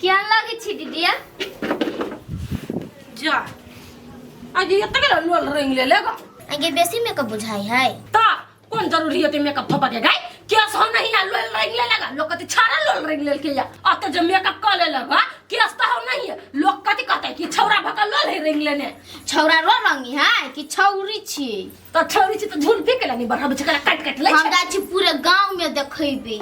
केहन लगै छी दीदिया? जा आज ये तक लोल रंग ले लेगा। आगे बेसी मेकअप बुझाई है। ता कोन जरूरी होते मेकअप थोपा के गाय केस हो नहीं आ लोल रंग ले लगा लोग कति छाड़ा लोल रंग ले के या अत जब मेकअप कर ले लगा केस तो हो नहीं है लोग कति कहते कि छौरा भका लोल है रंग लेने। छौरा रो रंगी है कि छौरी छी? तो छौरी छी तो झुलफी के लानी बढ़ा बचकला काट काट ले हम जाइ छी पूरे गांव में देखैबे।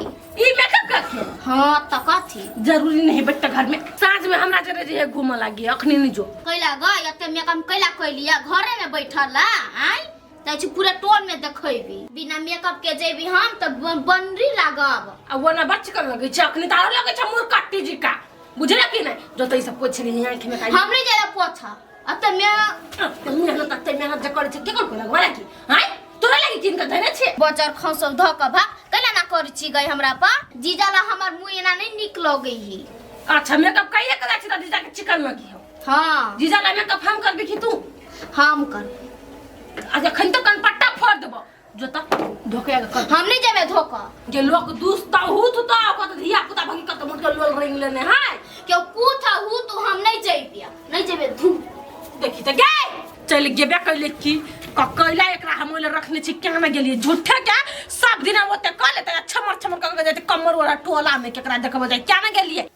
ई मेकअप करके? हाँ त कथी जरूरी नहीं बेटा घर में साँझ में हमरा जरे जे घूमे लागी अखनी नहीं जो। कैला गई एते मेकअप कैला कैलिया घरे में बैठल ला आय जाइ छी पूरे टोल में देखैबे। बिना मेकअप के जेबी हम त बनरी लागब। आ वो ना बच कर लगे छै अखनी तारो लगे छै मुर काटी जी का बुझला कि नहीं जो तो ई सब पोछ नहीं आंखि में काई हमरे जरा पोछा अते मे मेहनत अते मेहनत जे करे छै के कर लगवा लागी हाय तोरा लागी किन के धने छै बजर खसौ ध क भाग कैला ना करै छी गई हमरा पर जीजा ला हमर मुंह एना नहीं निक लगै ही। अच्छा मेकअप कइए के जाइ छै त जीजा के चिकन लगी हो। हाँ जीजा ला मेकअप हम करबी कि तू? हम कर। आज अखन तो कनपट्टा फोड़ देबो जो त धोके के कर। हम नहीं जेबे धोका जे लोग दुसता हु तो त ओकर धिया पुता भंगी कत मोट के लोल रिंग लेने हाय के कूथ हु तो हम नहीं जेबे नहीं जेबे धू। देखी त गे चल गेबे कैले की कैला एकरा हम ओले रखने छी केना गेलिए झूठे के सब दिन ओते क लेते छमर छमर कर के जाते कमर वाला टोला में केकरा देखबो जाय केना गेलिए।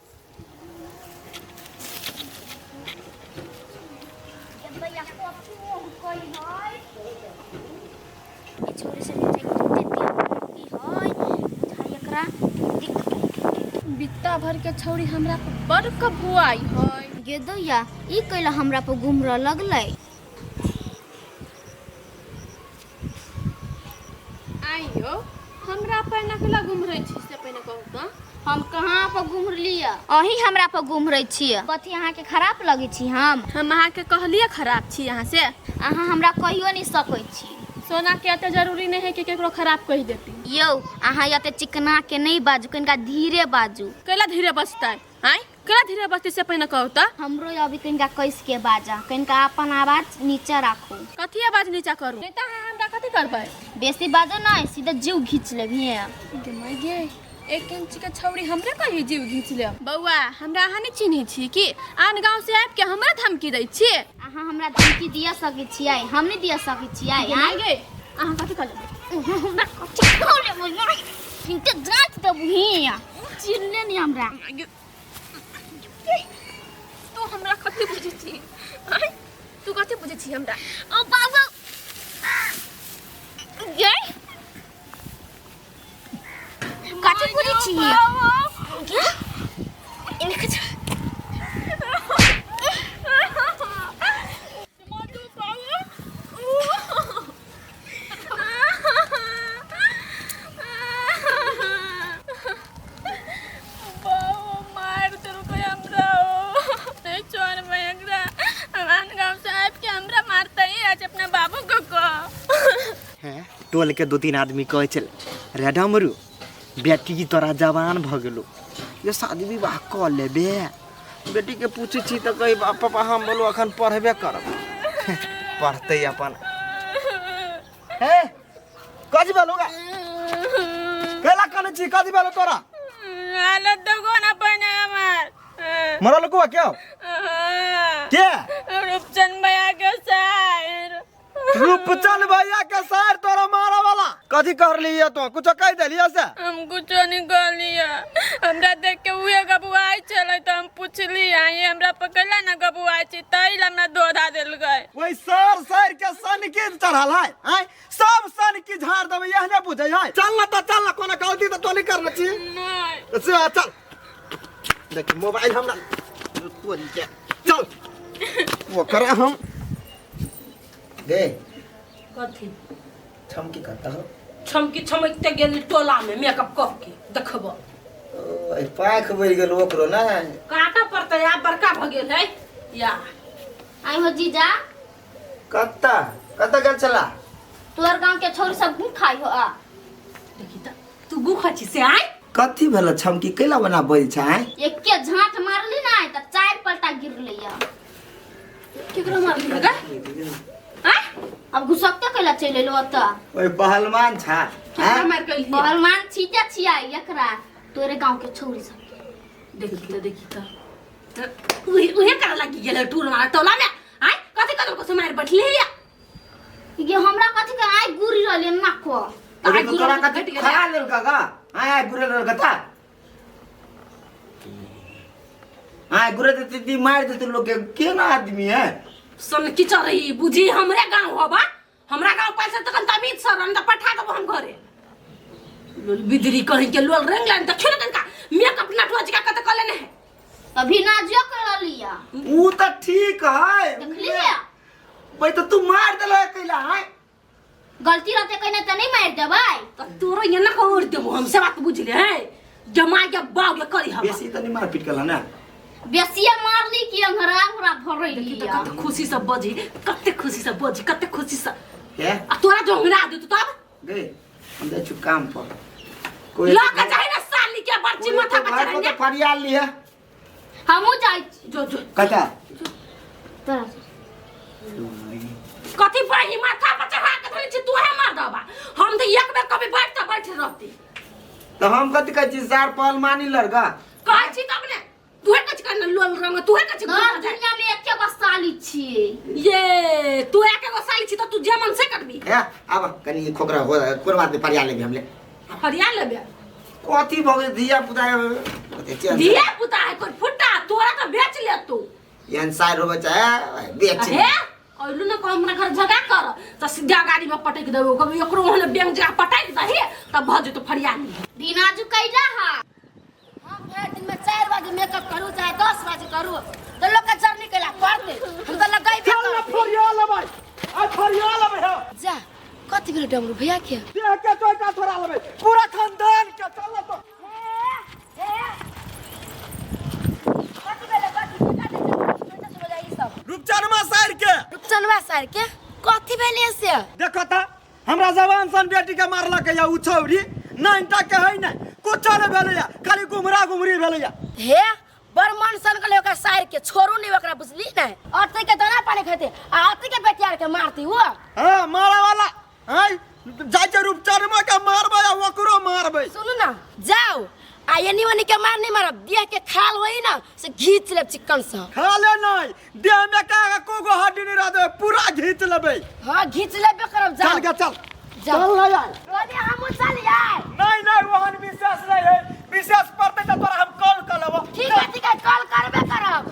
बित्ता भर के छौरी हमरा पर बड़ कबुआई है। गे दैया ई कैला हमरा पर घुमरऽ लगलै। आइयो हमरा पर नकला घुमरै छी से पहिने कहू तऽ। हम कहाँ पर घुमरलियै? अहीं हमरा पर घुमरै छियै। कथी अहाँके खराब लगै छी हम? हम अहाँके कहलियै खराब छी अहाँ से? अहाँ हमरा कहियो नहि सकै छी। सोना के एते जरूरी नहि है कि केकरो खराब कहि देती। यौ अहाँ एते चिकना के नहि बाजू, कनिका धीरे बाजू। कैला धीरे बजतै? आँय कैला धीरे बजतै से पहिने कहू तऽ। हमरो अभी कनिका कस के बाजा, कनिका अपन आवाज नीचा राखू। कथी आवाज नीचा करू? नहि तऽ अहाँ हमरा कथी करबै? बेसी बाजो नहि, सीधा जीव घीच लेबही। गे माय गे, 1 इंच के छौड़ी हमरे कही जीव घीच ले। बौआ हमरा अहाँ नहि चिन्है छी कि आन गाँव से आबि के हमरा धमकी दै छी? अहाँ हमरा धमकी दिया सकै छियै, हम नहि दिया सकै छियै। गे माय गे, अहाँ कथी कऽ लेबै? हमरा कथी कऽ लेबै? हिनके जाँच देबही, चिन्हले नहि हमरा। तू हमरा कथी बुझै छी? आँय तू कथी बुझै छी हमरा? ओ बाबा गे कथी बुझै छी? गे इनके मार देलकै हमरा। नहीं छोड़बै एकरा, आन गाँव से आबि के हमरा मारतै आज अपना बाबू के कह। हैं टोल के 2-3 आदमी कहै छलै रे डमरू बेटी तोरा जवान भऽ गेलो ये शादी विवाह कऽ लेबे। बेटी के पूछै छी तऽ कहै पापा हम बोलू अखन पढ़बे करब। पढ़तै अपन। हे कथी भेलो गा? कैला कनै छी? कथी भेलो तोरा? हालत देखो ना पहिने हमर। मरल को क्यों? के? रूपचंद भैया के सायर। रूपचंद भैया के सायर तोरा मारा वाला कथी कर लिया तो? कुछ कह देलिया से? हम कुछो नहीं कर लिया, हमरा देख के उहे गबुआई छलै त हम पुछली आई हमरा पकड़ला ना गबुआई छी तै ला हमरा धोधा देलकै। ओइ सर सर के सन के चढ़ल है आय सब सन की झाड़ देबै एहने बुझै है। चल ना त चल ना, कोनो गलती त तो नहीं करने छी। नहीं। से चल देखी मोबाइल हमरा तोरी के चल ओकरा हम गे कथी छमकी करता हो? छमकी छमकते गेली टोला में मेकअप कऽ के देखबो। ओ, पाख बढ़ि गेल ओकरो ना। काटा पड़तै आब बड़का भऽ गेल है या। आई हो जीजा। कत्ता कत्ता गेल छला? तोहर गांव के छोरी सब गु खाई हो आ। देखी त तू गु खाइ छी से आय? कथी भेल छमकी कैला बना बोल छै आय? एके झांट मारली ना त 4 पलटा गिरलै या। केकरो मारली गे? आय अब घुसकते कैला चलि एलो ओतऽ? ओए पहलवान छा। केकरा मार के एलही? पहलवान छीटे छियै एकरा तोरे गांव के छोरी सब। देखी त देखी त उहे उहे करे लगी गेल टूर मारा टोला में आय कथि कथि को मार बैठले या ये हमरा कथी के आइ गुरी रहले ना को आइ तो गुरु तोरा घट कथी गेलै। खा लेल का आय आय गुरे लेल कथा आय गुरे देती मार देते लोग के केना आदमी है सन की रही बुझी हमरे गांव होबा हमरा गांव पैसा तखन तमीज सर हम त पठा देबो हम घरे लोल बिदरी कहीं के लोल रंग लाइन देखियो ना कनका मेकअप नटवा जी का कत कले ने है अभी ना जो कर लिया ऊ तो ठीक है देखली है भाई तो तू मार देला कैला है गलती रहते कहीं त नहीं मार देबै त तोरो ये ना कर देबो हम से बात बुझले है जमा के बाग ले करी हम बेसी तो नहीं मार पीट कला ना बेसिया मारली कि अंघरा अंघरा भरई देखी त लिया कते खुशी से बजी कते खुशी से बजी कते खुशी से के आ तोरा जो अंगरा दे तू तब गए हम जाइ छु काम पर कोई लग जाए ना साली के बर्ची माथा पर घर पर चढ़ाएंगे तो फरियाल लिया हमहू जाइ छी जो जो कथा तोरा कथी बही माथा पर चढ़ा के धरे छी तू है मार दबा हम तो एक बेर कभी बैठ त बैठ रहती तो हम कथी कहै छी सार पहलमानी लड़का कहै छी तब ने तू है कछ करना लोल रंग तू है कछ घर दुनिया में एके गो साली छियै ये तू एक गो साली छी त तू जे मन से करबी हे आब कनी खोकरा हो कोन बात फरिया लेबी हमले फरिया लेबे कथी भऽ गेल धिया पुता धिया पुता है कोई फुट्टा तोरा तो बेच ले तू एहन सार होबे चाहे बेच हे अइलू न कह हमरा घर झगड़ा कर त सीधा गाड़ी में पटक देबो कभी ओकरो ओहने बैंक जगह पटक दही तब भऽ जेतो फरियाली बिना झुकैला हा हम भरि दिन में 4 बजे मेकअप करू चाहे 10 बजे करू तो लोग के जर्नी कैला कर दे हम तो लगैबे चल ना करबै। फरिया लेबै आइ फरिया लेबै हम जा कथी भेल डमरू भैया के देह के चोटा थोड़ा लेबै पूरा खानदान के चल ना तो कथी भेलै कथी केका दै छै से बजा ई सब रूपचनमा साइर के रुपचनवा सर के कथी भेलै से देखो त हमरा जवान सन बेटी के मारलक या उ छौरी नाइनटा के है नै कुछो नै भेलैया खाली गुमरा गुमरी भेलैया हे बड़ मन सन कले ओकरा साइर के छोड़ू नहीं ओकरा बुझली ने अर्थी के दाना पानी खेते आ अर्थी के बेटियार के मारती वो हाँ मारा वाला आइ जाइ छै रूपचनमा के मारबै आ ओकरो मारबै सुनू ना जाओ आ एनी ओनी के मार नहीं मारब देह के खाल होई ना से घींच लेब चिकन से खा ले नहीं देह में का को गो हड्डी नहीं रह देबै पूरा घींच लेबै हाँ घींच लेबे करब जाओ चल गे चल जाओ। चल ना यार कभी हमहूँ चल जाए नहीं नहीं वहन विशेष नहीं है विशेष पड़ते तो तोरा हम कॉल कर लेबो ठीक है कॉल करबे करब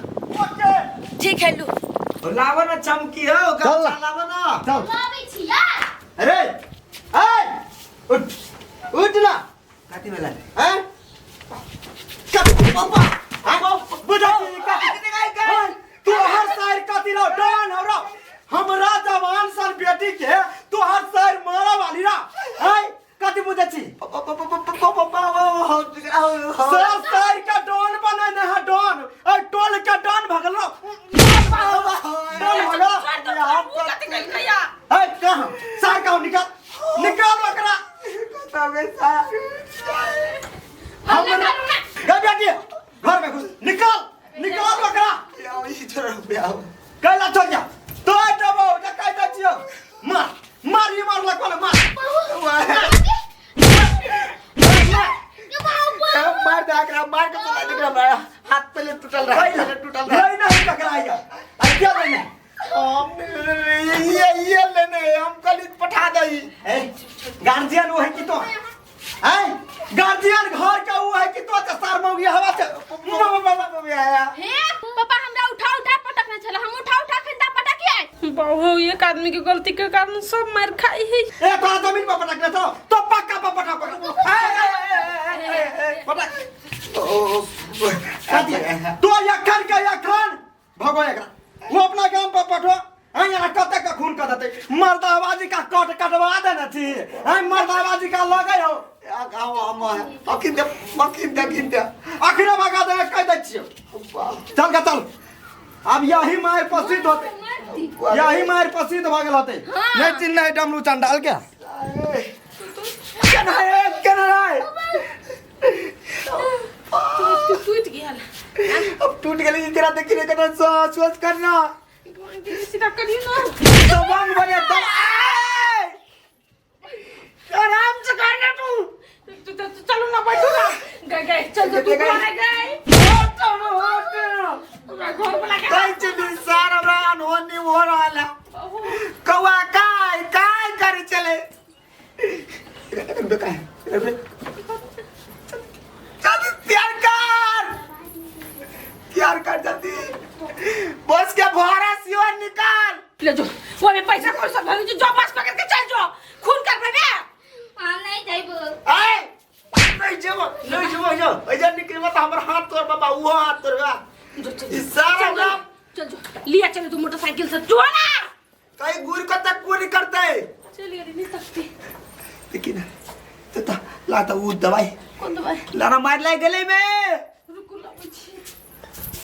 ओके ठीक है लू लावा ना चमकी हो चल। लावा ना चल लाबै छी यार अरे ए उठ उठ ना कथी भेलै हैं कथी पापा हैं बुझा कथी तू हर साइड कथी रहो डॉन हो रहो हमरा जवान सन बेटी के तू हर साइड मारा वाली रा हैं कथी बुझै छी सर साइड का डॉन बने ने है डॉन और टोल का डॉन भगल रहो डॉन भगल कथी कइलकै है कहाँ सार कहाँ निकाल निकाल ओकरा हमरा गए बेटी घर में घुस निकाल निकाल ओकरा कैला छोड़ जा तो डबो जा कह दै छियो मार मार ई मार लगल मार मार दे एकरा मार के चला निकला हमरा हाथ पहले टूटल रहा पहले टूटल रहा नहीं नहीं टकराएगा अरे क्या लेने हम ये लेने हम कल पठा दई ए गार्जियन वो है कि तो हैं गार्जियन घर का वो है कि तो सार मौगी हवा से हे पापा हमरा उठा उठा पटकने छले हम उठा उठा खंडा पटकी आए बहु एक आदमी के गलती के कारण सब मार खाई है ए तोरा जमीन पर पटकने चलो तो पक्का पर पटक पटक ए, ए, ए, ए, ए, ए, पटक कथी? तो यखन के यखन भगो एकरा वो अपना गाम पर पठो हैं यहाँ कते का खून कर देते मर्दाबाजी का कट कटवा देने छी हैं मर्दाबाजी का लगे हो अखिन दे अखिन दे अखिन दे अखने भगा दे कह दै छियो चल के चल अब यही मार प्रसिद्ध होते यही मार प्रसिद्ध भऽ गेल होते नहीं चिन्ह है डमरू चंडाल के केना है केना है टूट गेल अब टूट गेली तेरा देखी रे कना सोच करना सीधा करियो ना दबंग बने दब आराम से करना तू चलो ना बैठो ना गए गए चल तू गए गए हट, हट, हट। का है जल्दी तैयार कर, तैयार कर जल्दी, बस के भरा सिवा निकाल। ले जो वो में पैसा कौन सा भरी जो बस पकड़ के चल जो खून कर बे। हम नहीं जाइबो। आए नहीं जेबो, नहीं जेबो, जो ऐजा निकलबा त हमर हाथ तोड़ बाबा, उहो हाथ तोड़बा। जो चल ई सारा काम चल जो लिया चले तू मोटरसाइकिल से जो ना कहीं गुर को तक पूरी करते। चलिए नहीं सकती। देखी ना तो ता लाता वो दवाई कौन दवाई लाना मार लाए गले में।